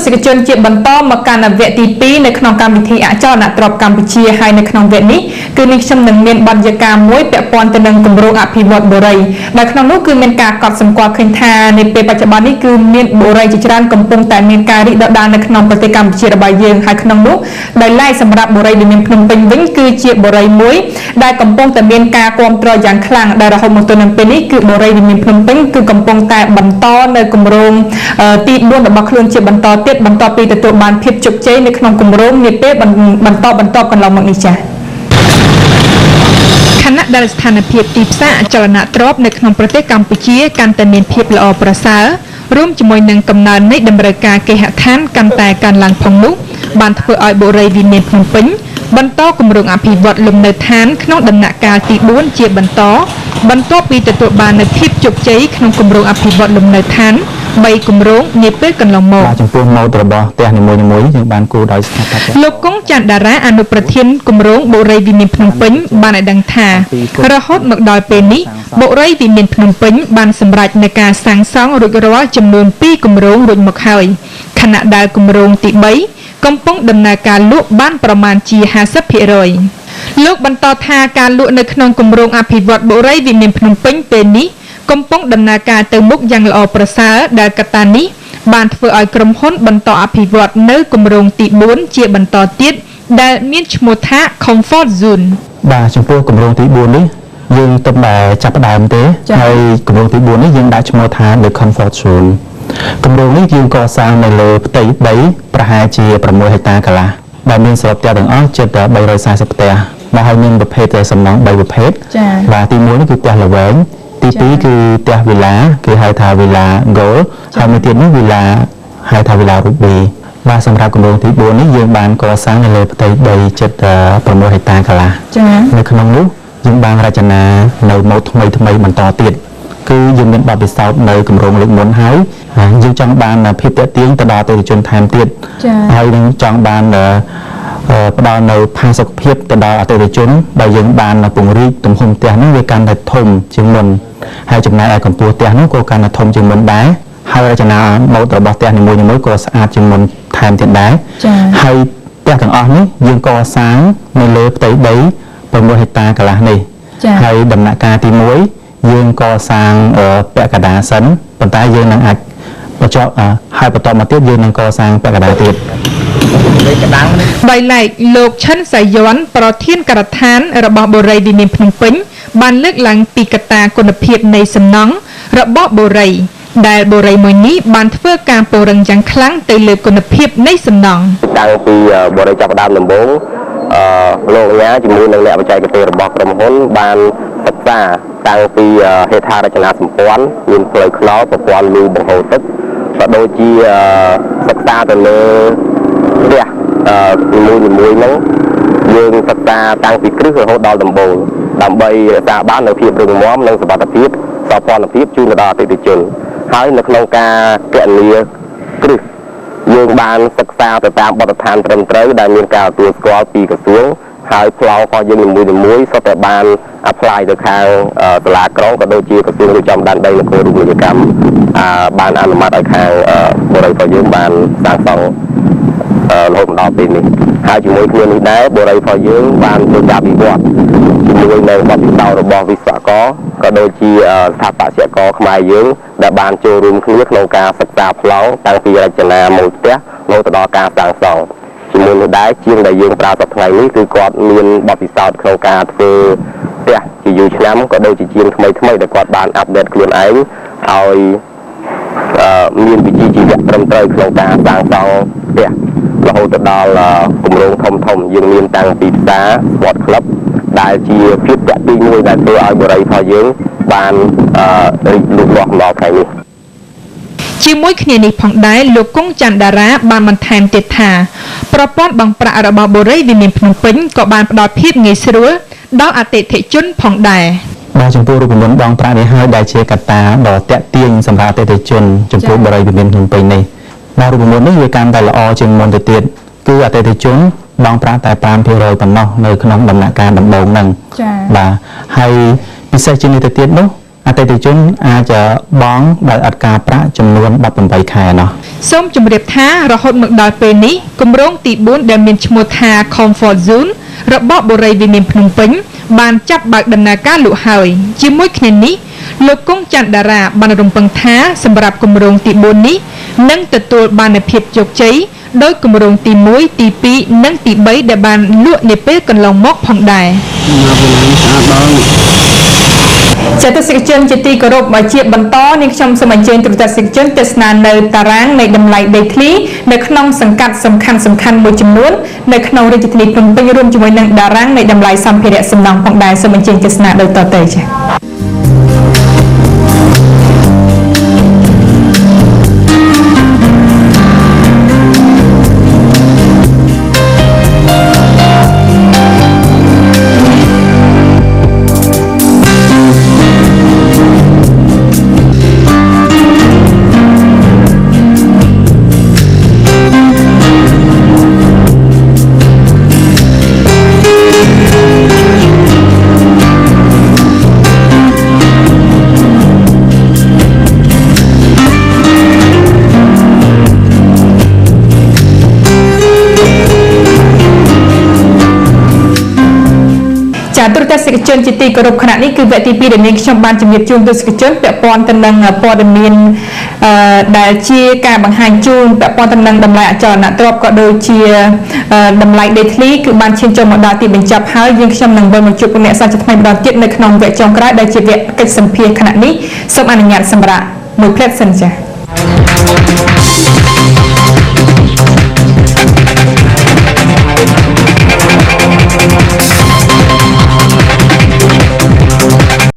ស្សនិកជនជាបន្តមកកាន់វគ្គទី2នៅក្នុងកម្មវិធីអចលនទ្រព្យកម្ពុជាហើយនៅក្នុងវគ្គនេះគឺនេះខ្ញុំនឹងមានបទយកាមួយពាក់ព័ន្ធទៅនឹងគម្រោងអភិវឌ្ឍបុរីដែលក្នុងនោះគឺមានការកត់សម្គាល់ឃើញថានៅពេលបច្ចុប្បន្ននេះគឺមានបុរីជាច្រើនកំពុងតែមានការរីកដុះដាលនៅក្នុងប្រទេសកម្ពុជារបស់យើងហើយក្នុងនោះដោយឡែកសម្រាប់បុរីវិមានភ្នំពេញវិញគឺជាបុរីមួយដែលកំពុងតែមានការគាំទ្រយ៉ាងខ្លាំងដែលរហូតមកទល់នឹងពេលនេះគឺបុរីវិមានភ្នំពេញគឺកំពុងតែបន្តនៅគម្រោងទី4របស់ខ្លួនជាបន្តទៀតបន្ទាប់ពីទទួលបានភាពជោគជ័យនៅក្នុងគម្រោងនាពេលបន្តបន្ទាប់កន្លងមកនេះចា៎ខណៈដែលស្ថានភាពទីផ្សារអចលនទ្រព្យនៅក្នុងប្រទេសកម្ពុជាកាន់តែមានភាពល្អប្រសើររួមជាមួយនឹងកំណើននៃតម្រូវការគេហដ្ឋានកាន់តែកើនឡើងផងនោះបានធ្វើឲ្យបុរីវិមានភ្នំពេញបន្តគម្រោងអភិវឌ្ឍលំនៅឋានក្នុងដំណាក់កាលទី4ជាបន្តបន្ទាប់ពីទទួលបាននូវភាពជោគជ័យក្នុងគម្រោងអភិវឌ្ឍលំនៅឋាន3គម្រោងនាពេលកន្លងមកចំពោះម៉ូតរបស់ផ្ទះនីមួយៗយើងបានគូដោយស្ថាបត្យលោកគង់ច័ន្ទតារាអនុប្រធានគម្រោងបុរីវិមានភ្នំពេញបានឲ្យដឹងថារហូតមកដល់ពេលនេះបុរីវិមានភ្នំពេញបានសម្រេចในការសាងសង់រួចរាល់ចំនួន2គម្រោងរួចមកហើយខណៈដែលគម្រោងទី3កំពុងដំណើរការលក់បានប្រមាណជា 50% លោកបន្តថាការលក់នៅក្នុងគម្រោងអភិវឌ្ឍបុរីវិមានភ្នំពេញពេលនេះកំពុងដំណើរការទៅមុខយ៉ាងល្អប្រសើរដែលកត្តានេះបានធ្វើឲ្យក្រុមហ៊ុនបន្តអភិវឌ្ឍនៅគម្រោងទី4ជាបន្តទៀតដែលមានឈ្មោះថា Comfort Zone បាទចំពោះគម្រោងទី4នេះយើងទើបតែចាប់ផ្ដើមទេហើយគម្រោងទី4នេះយើងដាក់ឈ្មោះថា The Comfort Zone គម្រោងនេះយើងកសាងនៅលើផ្ទៃដីប្រហែលជា6ហិកតាកន្លះដែលមានសរុបផ្ទះទាំងអស់ជិត340ផ្ទះបាទហើយមានប្រភេទសំណង់3ប្រភេទបាទទី1នេះគឺផ្ទះល្វែងទី2គឺផ្ទះវីឡាគេហៅថាវីឡា Gold ហើយមួយទៀតនោះវីឡាហៅថាវីឡា Ruby បាទសម្រាប់គម្រោងទី4នេះយើងបានកសាងនៅលើផ្ទៃដីជិត6ហិកតាកន្លះនៅក្នុងនោះយើងបានរចនានៅម៉ូដថ្មីៗបន្តទៀតគឺយើងមានបទពិសោធន៍នៅគម្រោងលើកមុនហើយយើងចង់បានភាពទាក់ទាញទៅដល់អតិថិជនថែមទៀតហើយនឹងចង់បានផ្ដល់នៅផាសុកភាពទៅដល់អតិថិជនដែលយើងបានពង្រីកទំហំផ្ទះហ្នឹងវាកាន់តែធំជាងមុនហើយចំណែកឯកម្ពស់ផ្ទះនោះក៏កាន់តែធំជាងមុនដែរហើយរចនាម៉ូដរបស់ផ្ទះនីមួយៗក៏ស្អាតជាងមុនថែមទៀតដែរហើយផ្ទះទាំងអស់នេះយើងកសាងនៅលើផ្ទៃដី6ហិកតាកន្លះនេះហើយដំណាក់កាលទី1យើងកសាងពាក់កណ្ដាលសិនប៉ុន្តែយើងនឹងអាចបញ្ចប់ហើយបន្តមកទៀតយើងនឹងកសាងពាក់កណ្ដាលទៀតដោយឡែកលោកឈិនសាយ័នប្រធានការដ្ឋានរបស់បុរីវិមានភ្នំពេញបានលើកឡើងពីកត្តាគុណភាពនៃសំណង់របស់បុរីដែលបុរីមួយនេះបានធ្វើការពង្រឹងយ៉ាងខ្លាំងទៅលើគុណភាពនៃសំណង់តាំងពីបុរីចាប់ផ្ដើមដំបូងលោកញ៉ាជាមួយនឹងអ្នកបច្ចេកទេសរបស់ក្រុមហ៊ុនបានសិក្សាតាំងពីហេដ្ឋារចនាសម្ព័ន្ធមានផ្លូវថ្នល់ប្រព័ន្ធលូបង្ហូរទឹកក៏ដូចជាសិក្សាទៅលើផ្ទះនីមួយៗហ្នឹងយើងសិក្សាតាំងពីគ្រឹះរហូតដល់ដំបូលដើម្បីរក្សាបាននូវភាពរឹងមាំនិងសុវត្ថិភាពសោភ័ណភាពជូនទៅដល់អតិថិជនហើយនៅក្នុងការគណនាគ្រឹះយើងបានសិក្សាទៅតាមបទដ្ឋានត្រឹមត្រូវដែលមានការទទួលស្គាល់ពីក្រសួងហើយប្លង់របស់យើងនីមួយៗសុទ្ធតែបាន apply ទៅខាងសាលាក្រុងក៏ដូចជាក្រសួងរៀបចំដែនដីនគររូបនីយកម្មបានអនុម័តឲ្យខាងបុរីរបស់យើងបានសាងសង់រហូតមកដល់ពេលនេះហើយជាមួយគ្នានេះដែរបុរីរបស់យើងបានធ្វើការវិវត្តជាមួយនឹងបទពិសោធន៍របស់វិស្វករក៏ដូចជាស្ថាបត្យករខ្មែរយើងដែលបានចូលរួមគ្នាក្នុងការសិក្សាប្លង់តាំងពីរចនាម៉ូដផ្ទះរហូតដល់ការសាងសង់ជាមួយនោះដែរជាងដែលយើងប្រើសប្តាហ៍នេះគឺគាត់មានបទពិសោធន៍ក្នុងការធ្វើផ្ទះជាយូរឆ្នាំក៏ដូចជាជាងថ្មីថ្មីដែលគាត់បានអាប់ដេតខ្លួនឯងឲ្យមានវិជ្ជាជីវៈត្រឹមត្រូវក្នុងការសាងសង់ផ្ទះរហូតទៅដល់គម្រោងធំធំយើងមានតាំងពីផ្សារ Sport Club ដែលជាភាពទាក់ទាញមួយដែលធ្វើឲ្យបុរីរបស់យើងបានរីកលូតលាស់ដល់ថ្ងៃនេះជាមួយគ្នានេះផងដែរលោកគង់ច័ន្ទតារាបានបន្ថែមទៀតថាប្រព័ន្ធបង់ប្រាក់របស់បុរីវិមានភ្នំពេញក៏បានផ្ដល់ភាពងាយស្រួលដល់អតិថិជនផងដែរបាទចំពោះរូបមន្តបង់ប្រាក់នេះហើយដែលជាកត្តាដ៏ទាក់ទាញសម្រាប់អតិថិជនចំពោះបុរីវិមានភ្នំពេញនេះបាទរូបមន្តនេះវាកាន់តែល្អជាងមុនទៅទៀតគឺអតិថិជនបង់ប្រាក់តែ5%ប៉ុណ្ណោះនៅក្នុងដំណាក់កាលដំបូងហ្នឹងបាទហើយពិសេសជាងនេះទៅទៀតនោះ អតិថិជនអាចបង់ដោយអត់ការប្រាក់ចំនួន18ខែណោះ សូមជម្រាបថារហូតមកដល់ពេលនេះគម្រោងទី4ដែលមានឈ្មោះថា Comfort Zone របស់បុរីវិមានភ្នំពេញបានចាប់បើកដំណើរការលក់ហើយជាមួយគ្នានេះលោកគង់ច័ន្ទតារាបានរំពឹងថាសម្រាប់គម្រោងទី4នេះនឹងទទួលបាននូវភាពជោគជ័យដោយគម្រោងទី1ទី2និងទី3ដែលបានលក់នាពេលកន្លងមកផងដែរ ចាទស្សនិកជនជាទីគោរពបើជាបន្តនាងខ្ញុំសូមអញ្ជើញទូរទស្សនិកជនទស្សនានៅតារាងនៃតម្លៃដីធ្លីនៅក្នុងសង្កាត់សំខាន់សំខាន់មួយចំនួននៅក្នុងរាជធានីភ្នំពេញរួមជាមួយនឹងតារាងនៃតម្លៃសម្ភារៈសំណង់ផងដែរសូមអញ្ជើញទស្សនាដូចតទៅចា៎ ចាទូរទស្សនិកជនជាទីគោរពខណៈនេះគឺវគ្គទី2ដែលនាងខ្ញុំបានជំរាបជូនទស្សនិកជនពាក់ព័ន្ធទៅនឹងព័ត៌មានដែលជាការបង្ហាញជូនពាក់ព័ន្ធទៅនឹងតម្លៃអចលនទ្រព្យក៏ដូចជាតម្លៃដីធ្លីគឺបានឈានចូលមកដល់ទីបញ្ចប់ហើយយើងខ្ញុំនឹងវិលមកជួបលោកអ្នកសាជាថ្មីម្ដងទៀតនៅក្នុងវគ្គចុងក្រោយដែលជាវគ្គកិច្ចសម្ភាសន៍ខណៈនេះសូមអនុញ្ញាតសម្រាប់មួយភ្លែតសិនចា៎